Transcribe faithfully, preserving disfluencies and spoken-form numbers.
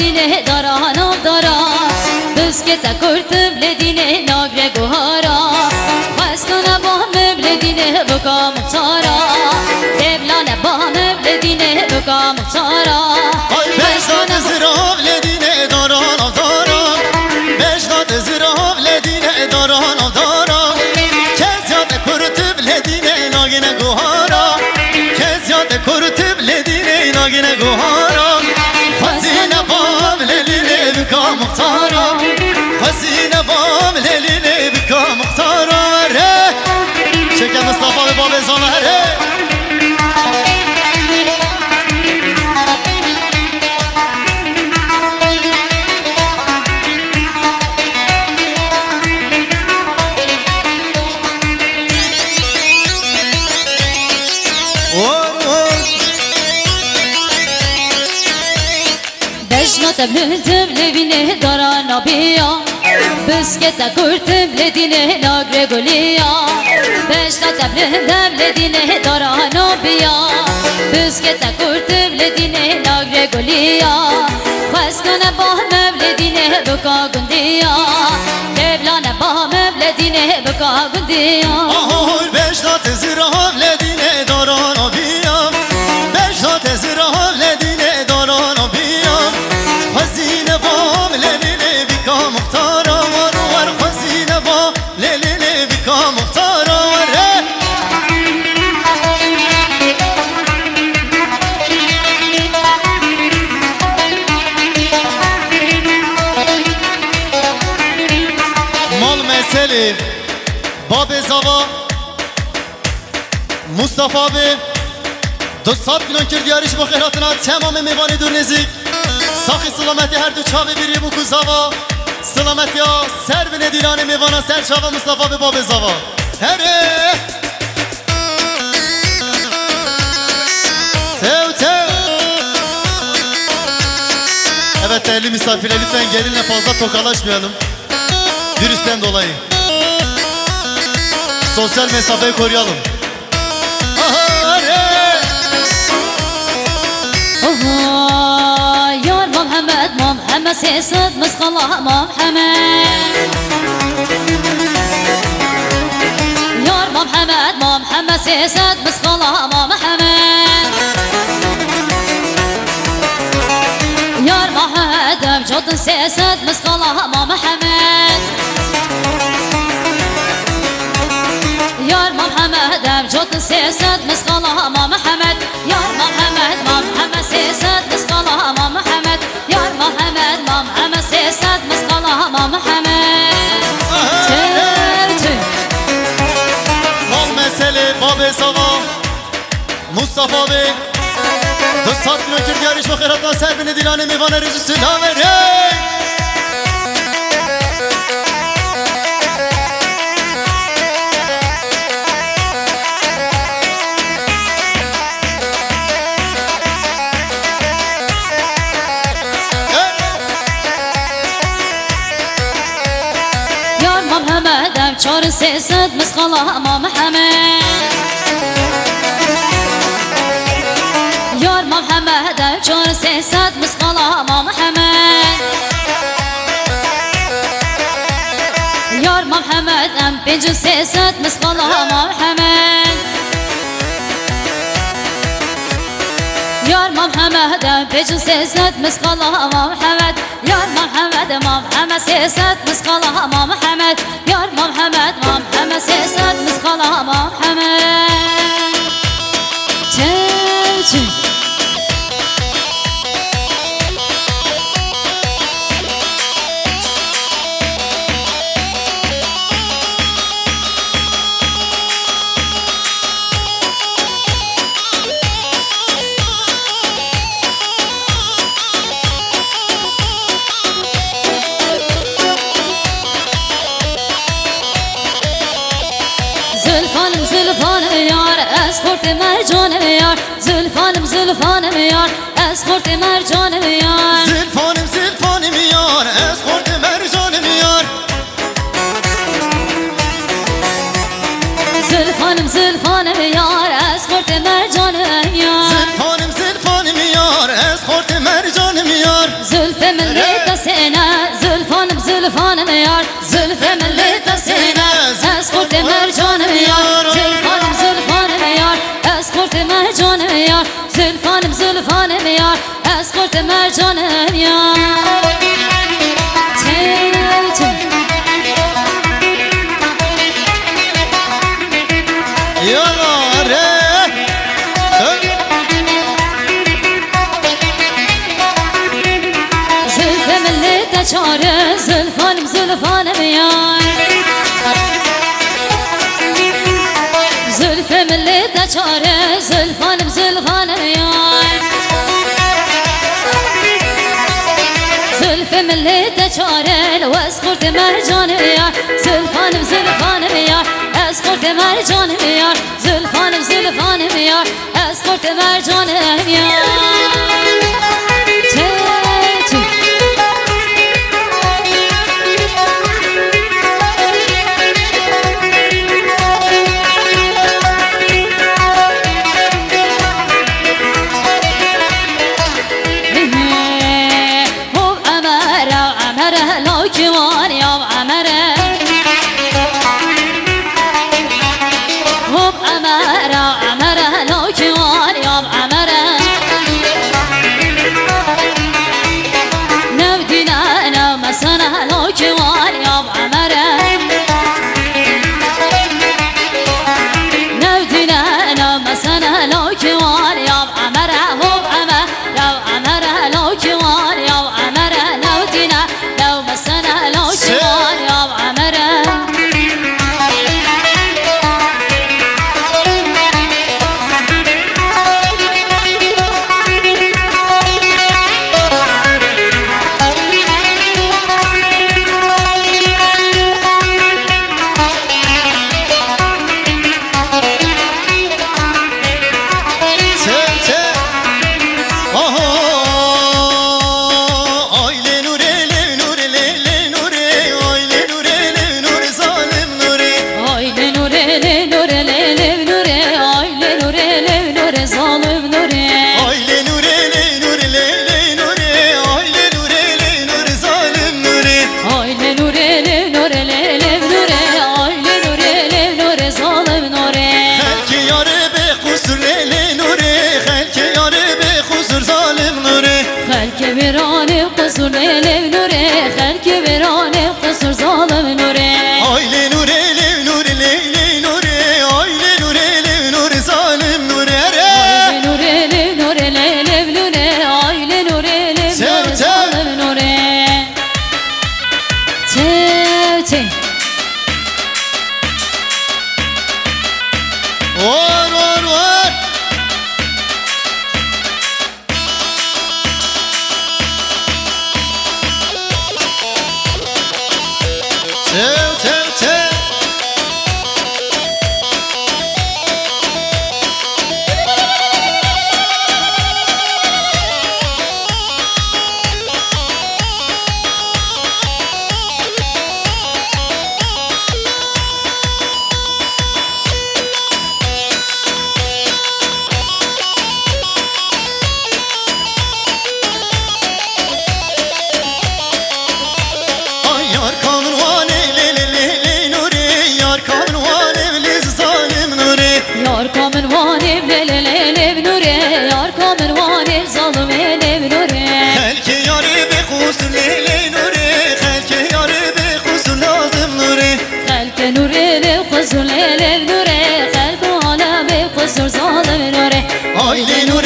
Dînê dara nav dara, biskete kurtim lê dînê nagre guhara. Xwestine bahme lê dînê bika muxtara. Devlane bahme lê dînê bika muxtara. Ay beşdate zirav lê dînê dara nav dara. Beşdate zirav lê dînê dara nav dara. Keziyate kurtim lê dînê nagine guhara. Keziyate kurtim lê dînê nagine guhara. Xwezîne bam lê lîlê bika muxtara. Xwezîne bam lê lîlê bika muxtara. Re. Çeke Mustafa ve babê Zava here. Or, or. Bejna te bilind em lê vînê dara nabiya. Biskete kurtim lê dînê nagre guliya. Bejna te bilind em lê dînê dara nabiya. Biskete kurtim lê dînê nagre guliya. Xwestine bahme lê dînê bika gundiya. Devlane bahme lê dînê bika gundiya. Ahoy beşdate zirav lê dînê dara nabiya. Beşdate zirav lê dînê dara nabiya. Xwezîne bam lê lîlê bika muxtara. War war xwezîne bam lê lîlê bika muxtara. War he. Mal meselê babê Zava Mustafa abi du sed milyon kir diyarî ji bo xêrhatina temamê mêvanê dûr nêzîk. Saxî silametê her du çavê bîrî bû ku Zava silametiya ser binê dîlanê mêvana ser çava Mustafa abi babê Zava. Herê! Tew, tew. Evet, değerli misafirler, lütfen gelinle fazla tokalaşmayalım. Virüsten dolayı. Sosyal mesafeyi koruyalım. Aha, re. Oha, yar Muhammed, Muhammed, sê sed misqala Muhammed. Yar Muhammed, Muhammed, sê sed misqala Muhammed. Yar Muhammed, em jotin sê sed misqala Muhammed. Yar Muhammed, em jotin sê sed misqala Muhammed. Yar Muhammed, Muhammed, sê sed misqala Muhammed. Yar Muhammed, Muhammed, sê sed misqala Muhammed. Çe, çe. Mal meselê babê Zava, Mustafa abi. Du sed milyon kir diyarî ji bo xêrhatina ser binê dîlanê mêvanê rêz û silavê rê. Yar Muhammed, em çar sê sed misqala Muhammed. Yar Muhammed, em çar sê sed misqala Muhammed. Yar Muhammed, em pênc sê sed misqala Muhammed. Yar Muhammed, em pênc sê sed misqala Muhammed. Yar Muhammed, Muhammed, sê sed misqala Muhammed. Yar Muhammed, Muhammed, sê sed misqala Muhammed. Çew, çew. Zülfanim, zülfanim yar, ez xortê mercanim yar. Zülfanim, zülfanim yar, ez xortê mercanim yar. Zülfanim, zülfanim yar, ez xortê mercanim yar. Zülfanim, zülfanim yar, ez xortê mercanim yar. Zülfanim, zülfanim yar, ez xortê mercanim yar. Zülfê Mercanım ya. Tüm, tüm. Yala re. Dön. Zülfü millete çare, zülfanım, zülfanım ya. Zülfü millete çare, zülfanım, zülfanım ya. Zülfü millete çare, ez qurtê mercanım ya. Zülfanım, zülfanım ya, ez qurtê mercanım ya. Zülfanım, zülfanım ya, ez qurtê mercanım ya. Tê, tê. Hop emere, emere, lawkî wan ya emere. Hop emere, emere, lawkî wan ya emere. Newdîne, newmesene, lawkî wan ya emere. Newdîne, newmesene, lawkî wan ya emere. Hop emere, ya emere, lawkî wan ya emere. Newdîne, newmesene, lawkî wan ya emere. Çe, çe. Aha. Ay lê nûrê, lê nûrê, lê, lê nûrê. Ay lê nûrê, lê nûrê, zalim nûrê. Ay lê nûrê, lê nûrê, lê, lê nûrê. Ay lê nûrê, lê nûrê, zalim nûrê. Ay lê nûrê, lê nûrê, lê, lê nûrê. Ay lê nûrê, lê nûrê, zalim nûrê. Ay lê nûrê, lê nûrê, lê, lê nûrê. Ay lê nûrê, lê nûrê, zalim nûrê. Xelkê yarê bê qusur lê, lê nûrê. Xelkê yarê bê qusur zalim nûrê. Xelkê vêranê qusur lê, lê nûrê. Xelkê vêranê qusur zalim nûrê. Ay lê nûrê, lê nûrê, lê, lê nûrê. Ay lê nûrê, lê nûrê, zalim nûrê. Erê! Ay lê nûrê, lê nûrê, lê, lê nûrê. Ay lê nûrê, lê nûrê, zalim nûrê. Çew, çew. Var, var, var. Çew, çew, çew. Ay yar ka min wanê lê lê lê lê nûrê, yar ka min wanê lê zalim nûrê. Yar ka min wanê lê lê lê lê nûrê, yar ka min wanê zalimê lê nûrê. Xelkê yarê bê qusur lê lê nûrê, xelkê yarê bê qusur lazim nûrê. Xelkê nûrê lê qusur lê lê nûrê, xelkê alemê qusur zalim nûrê. Ay lê nûrê.